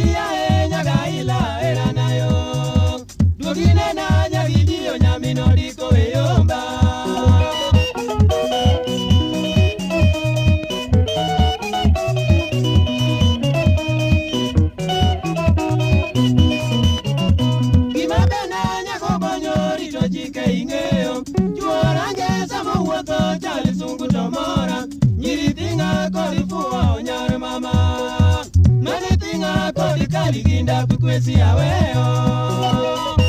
Duogi yae nyagaila eranayo. Duogi nena nyagidio nyamino diko e yomba. Gima bende nyako bonyo rito chike ing'eyo. Chuorange sama wuotho chal sungu to mora. Nyiri tinga kod fuwo nyar mama. Mane tinga kod kali ginda kwesi aweyo.